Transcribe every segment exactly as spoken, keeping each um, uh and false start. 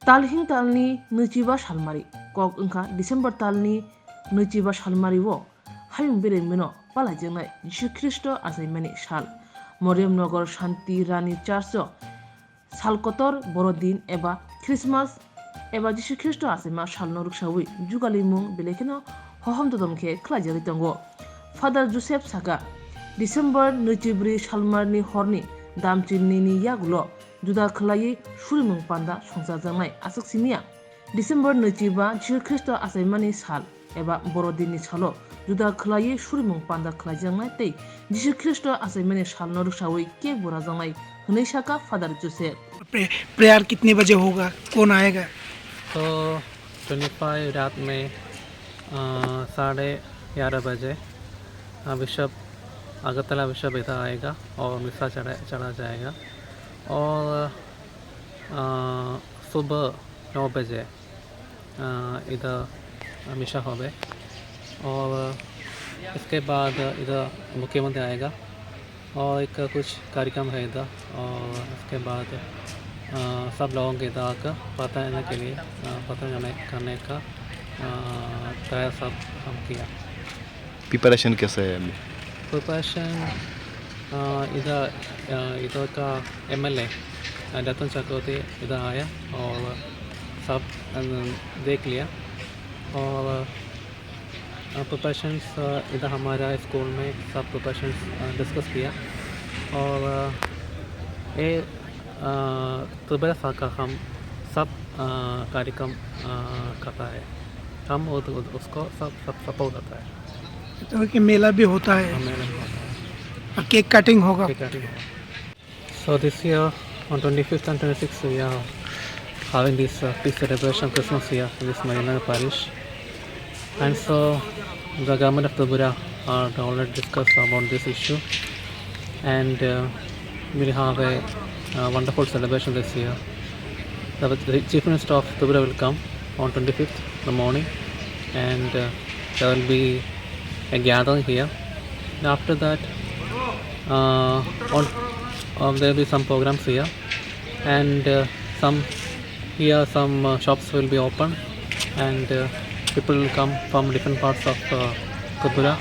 Talhing talni nwichiba salmari, kok wngkha December talni nwichiba salmari o hayung beremino palaijaknai Jisu Khristo achaimani sal. Moriam Nogor Shanti Rani Church o sal kotor Borodin eba Christmas eba Jisu Khristo achaima salno rwksawi jugalimung belai kheno hohom dodom khe khlaijagwi tongo. Father Joseph saka, December nwichibrwi salmarni horni damchilnini yagulo juda khwlaiwi surimung panda songchajaknai aswk simiya. December nwichiba Jisu Khristo achaimani sal eba Borodinni salo juda khwlaiwi surimung panda khlaijaknai tei Jisu Khristo achaimani salno rwksawi cake bo rajaknai hwnwi saka Father Joseph. प्रे-, prayer कितने बजे होगा? कौन आएगा? तो twenty five रात में, अ, साढ़े ग्यारह बजे, अ, बिशप, अगरतला बिशप इधर आएगा और मिसा चढ़ा, चढ़ा जाएगा। और, अ, सुबह नौ बजे, अ, इधर मिसा होबे। और इसके बाद इधर मुख्यमंत्री आएगा। और एक कुछ कार्यक्रम है इधर, और उसके बाद, अ, सब लोगों के इधर आकर प्रार्थना करने के लिए, अ, प्रार्थना करने, करने का, अ, तैयार सब हम किया। प्रिपरेशन कैसा है अभी? प्रिपरेशन, अ, इधर, अ, इधर का एमएलए, अ, रतन चक्रवर्ती इधर आया और सब, अ, देख लिया। और अ, प्रिपरेशंस, अ, इधर हमारा स्कूल में सब प्रिपरेशंस, अ, डिस्कस किया और, अ, ये, अ, त्रिपुरा सरकार हम सब, अ, कार्यक्रम, अ, करता है। हम उद-, उद-, उसको सब, सब सपोर्ट करता है। तो कि मेला भी होता है। हाँ, मेला भी होता है। और केक कटिंग होगा। केक कटिंग होगा। So this year, on twenty-fifth and twenty-sixth, we are having this, uh, peace celebration Christmas here in this Mayanmar parish. And so the government of Tripura are already discussed about this issue, and, uh, we'll have a, uh, wonderful celebration this year. The, the Chief Minister of Tripura will come on twenty-fifth in the morning, and, uh, there will be a gathering here. And after that, uh, on, uh, there will be some programs here, and, uh, some here some, uh, shops will be open, and, uh, people will come from different parts of, uh, Tripura,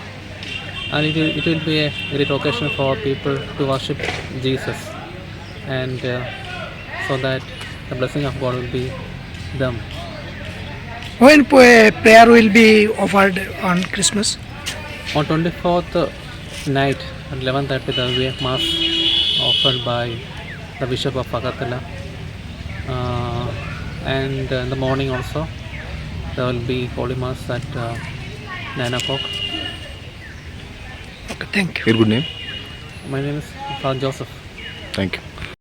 and it will, it will be a great occasion for people to worship Jesus, and, uh, so that the blessing of God will be them. When p-, prayer will be offered on Christmas? On twenty-fourth night at eleven thirty, there will be a mass offered by the Bishop of Agartala. Uh, and in the morning also, there will be Holy Mass at, uh, nine o'clock. Okay, thank you. Your good name? My name is Father Joseph. Thank you.